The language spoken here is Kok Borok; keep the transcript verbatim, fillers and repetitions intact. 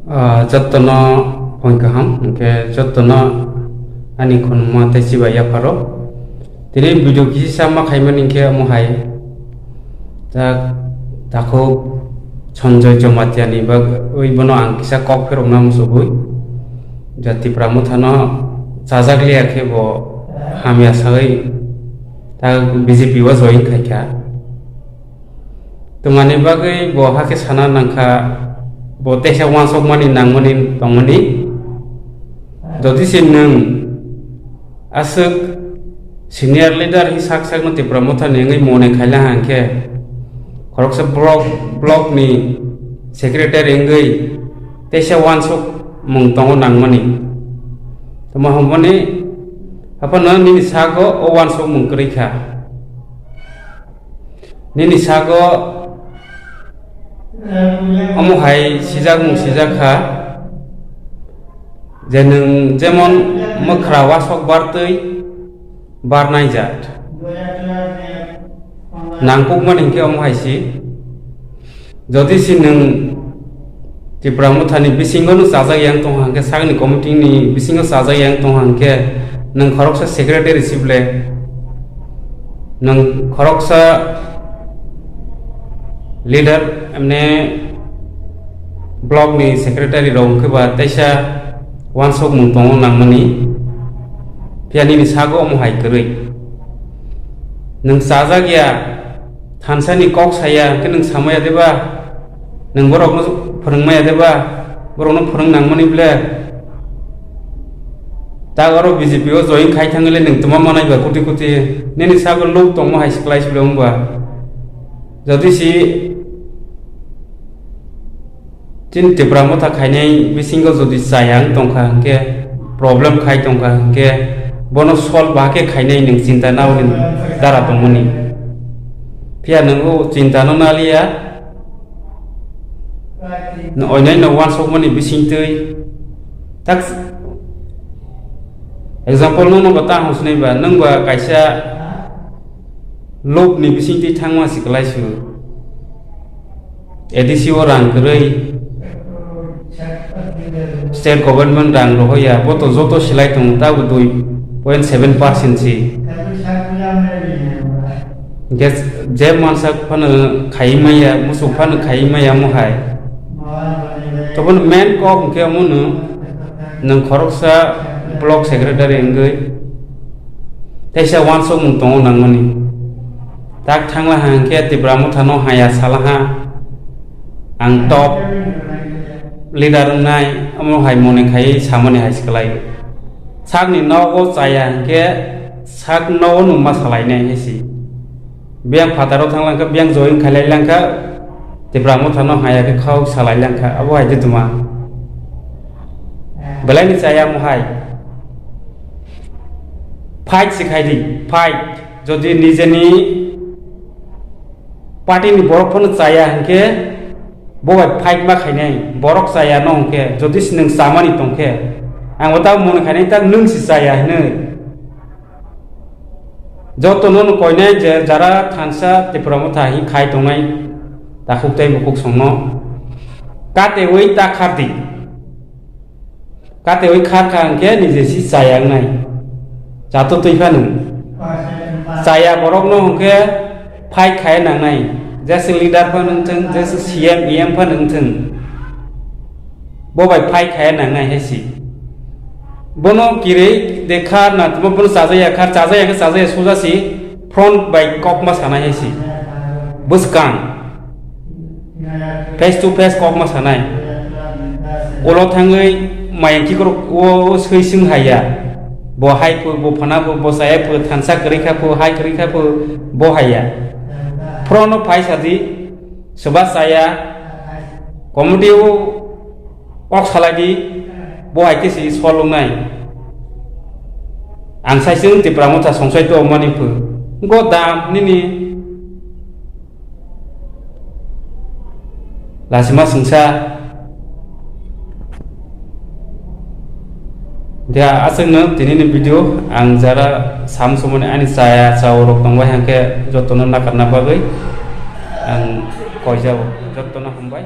Ah, jottono phone kaham, hwnkhe jottono ani khunuma tei chibai yapharo. Tini video kisa ma khaimani hwnkhe omo hai. Ta-, takhuk Sanjoy Jamatia ni bagwi bono ang kisa kok pherokna muchugwi. Ja Tipra Motha no chajak liya khe bo hamya sagwi ta B J P o join khaikha. Twmani bagwi bo hakhe sana nangkha, bo teisa uansukmani nangmani tongmani. Jodi se nwng aswk senior leader hi sak sakno Tipra Motha ni wngwi mone khaila hwnkhe, khoroksa block, block ni secretary wngwi teisa uansukmung tongo nangmani. Tamo hwnmani, haphano nini sago o uansukmung kwrwi kha. Nini sago omo hai sijakmung sijak kha je nwng jemon mwkhra wasok bartwi barnai jat nangkukmani hwnkhe omo hai si. Jodi se nwng Tipra Motha ni bisingo no chajak yang tong hang khe, sakni committee ni bisingo chajak yang tong hang khe, nwng khoroksa secretary sible, nwng khoroksa leader, emne block ni secretary rok wngkhe ba teisa uansukmung tongo nangmani, phiya nini sago omo hai kwrwi. Nwng chajak ya, thansa ni kok saya, hwnkhe nwng samaya deba? Nwng borokno phwrwngmaya deba? Borokno phwrwng nangmani ble? Tak oro B J P o join khai thangwi le nwng tuma manai ba kuti kuti. Nini sago luk tongma hai siklai sibile wngba. Jodi si Chini Tipra Motha khainai bisingo jodi chaya wng tongkha hwnkhe, problem khai tongkha hwnkhe, bono solve ba khe khainai nwng chinta nawi dara tongmani. Phiya nwng o chinta no naliya, oinai no uansukmani bisingtwi. Tak example no nokha ta hwnsinai ba, nwng ba kaisa lobni bisingtwi thangma si kwlai su. A D C o rang kwrwi, state government rang rohoya, bo to joto silai tongo, tabo dui point seven percent si. Hwnkhe je mansa phano khai maya, musu phano khai maya mohai. Toboni main kok hwnkhe omono nwng khoroksa block secretary wngwi teisa uansukmung tongo nangmani. Tak thangla hang khe Tipra Motha no haya salaha, ang top leader wngnai, omo hai mone khai samani hai siklai. Sakni nogo chaya hwnkhe sak nogo nungma salainai hai si. Biyang phataro thang langkha, biyang join khailai langkha, Tipra Motha no haya khe khao salai langkha, abo hai de tuma. Belai ni chaya mo hai. Fight si khai di, fight. Jodi nijeni party ni borok phano chaya hwnkhe, bo bai fight ma khainai. Borok chaya no hwnkhe, jodi se nwng chamani tongkhe, ang bo ta mone khainai, tak nwng si chaya hinwi. Joto no koinai je jara thansa Tipra Motha hi khai tongnai, takhuk tei bukhuk songno katewi ta khardi. Katewi khar kha hwnkhe niji si chaya wngnai. Chato twi phano. Chaya borokno hwnkhe fight khai nangnai. Jesa leader phano wngthwng, jesa C M, E M phano wngthwng. Bo bai fight khai nangnai hai si. Bono kirwi de khar na tuma bono chajaya khar, chajaya khe chajaya soja si front bai kokma sanai hai si. Bwskang. Face to face kokma sanai. Ulo thangwi mayang kikorok o swi swng haiya. Bo hai phu, bo phana phu, bo chaya phu, thansa kwrwi kha phu, hai kwrwi kha phu, bo haiya. Phrono phai sadi, swba chaya, committee o kok salai di, bo hai khe si sol wngnai. Ang sai swng Tipra Motha songsai to mani phu. Go dam nini. Lasima sungsa. Dia aswkno tinini video ang jara sam sumani ani chaya chao rok tongbai hangke jotono nakarna bagwi ang koijao, jotono hambai.